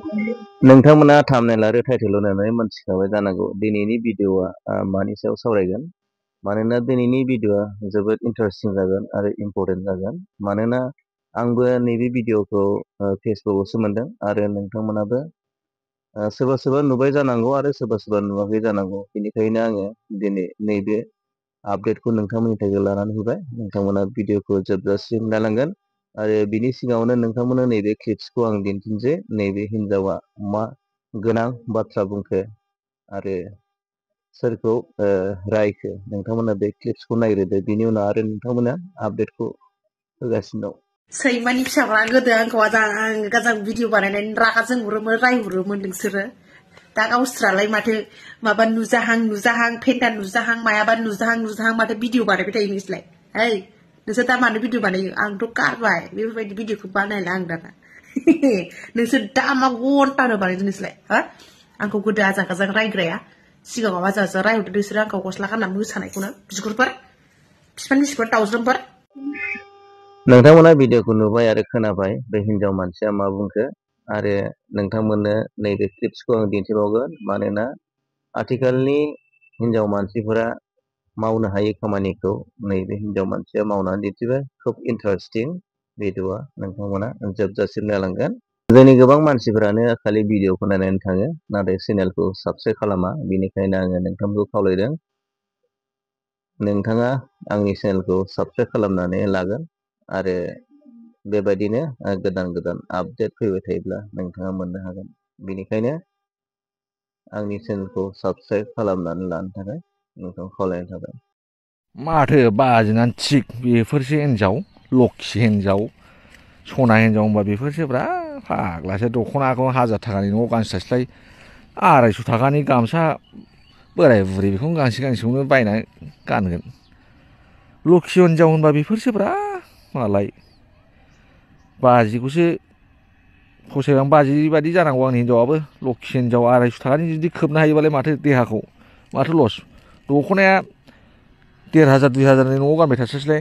नोंथांमोना थाम्बनेल आरो टाइटेल होनानै मोनथिखाबाय जानांगौ दिनैनि भिडिअआ मानि सायाव सावरायगोन। मानोना दिनैनि भिडिअआ जोबोद इन्टारेस्टिं जागोन आरो इम्परटेन्ट जागोन। मानोना आंबो नैबे भिडिअखौ फेसबुकआवसो मोनदों आरो नोंथांमोनाबो सोरबा सोरबा नुबाय जानांगौ आरो सोरबा सोरबा नुवाखै जानांगौ। बेनिखायनो आङो दिनै नैबे आपडेटखौ नोंथांमोननि थाखाय लानानै फैबाय। नोंथांमोना भिडिअखौ जोबजासिम नायलांगोन आरो बिनि सिगाङावनो नोंथांमोननो नैबे क्लिप्सखौ आं दिन्थिनो जे नैबे हिन्जावा मा गोनां बाथ्रा बुंखो आरो सोरखौ रायखो। नोंथांमोना बे क्लिप्सखौ नायग्रोदो, बिनि उनाव आरो नोंथांमोना आपडेटखौ होगासिनो दं। सैमानि फिसाफ्रा गोदो आंखौ गाजां भिडिअ बानायनानै रागा जोंहरोमोन, रायहरोमोन नोंसोरो। दा गावस्रालाय माथो माबा नुजाहां नुजाहां फेन्टा नुजाहां मायाबा नुजाहां माथो भिडिअ बानायबाय थायो नोंसोरलाय। ओइ नोंसोर दा मानो भिडिअ बानायो? आंथ' गारबाय बेफोरबायदि भिडिअखौ बानायला आं दाना। नोंसोर दा मा घन्टानो बानायदों नोंसोरलाय? हा आंखौ गोदो आजां गाजां रायग्राया सिगाङाव आजां गाजां रायहरदो नोंसोरो आंखौ गस्ला गानना मोसानायखौनो बिगुरफोर बिफानि बिगुर दाउज्रोमफोर। नोंथांमोना भिडिअखौ नुबाय आरो खोनाबाय बे हिन्जाव मानसिया मा बुंखो आरो नोंथांमोननो नैबे क्लिप्सखौ आं दिन्थिबावगोन। मानोना आथिखालनि हिन्जाव मानसिफोरा मावनो हायै खामानिखौ नैबे हिन्जाव मानसिया मावनानै दिन्थिबाय। खोब इन्टारेस्टिं भिडिअआ, नोंथांमोना जोबजासिम नायलांगोन। जोंनि गोबां मानसिफोरानो खालि भिडिअखौ नायनानै थाङो नाथाय चेनेलखौ साबस्क्राइब खालामा। बेनिखायनो आङो नोंथांखौ खावलायदों नोंथाङा आंनि चेनेलखौ साबस्क्राइब खालामनानै लागोन आरो बेबायदिनो गोदान गोदान आपडेट फैबाय थायोब्ला नोंथाङा मोननो हागोन। बेनिखायनो आंनि चेनेलखौ साबस्क्राइब खालामनानै लानो थाखाय नोंथांखौ खावलायनाय थाबाय। माथो बाजिनानै थिग बेफोरसो हिन्जाव, लखि हिन्जाव, सना हिन्जाव होनबा बेफोरसो ब्रा। फाग्लासो दख'नाखौ 1000 थाखानि न'आव गानस्लायस्लाय 250 थाखानि गामसा बोराय बुरि बेखौनो गांसे गांसेखौनो बायनानै गानगोन। लखि हिन्जाव होनबा बेफोरसो ब्रा। मालाय बाजिखौसो फसायबाय, बाजि बादि जानांगौ आंनि हिन्जावाबो। लखि हिन्जाव 250 थाखानि जुदि खोबनो हायोबालाय माथो देहाखौ माथो लस। दख'नाया 1500 2000नि न'आव गानबाय थास्लायस्लाय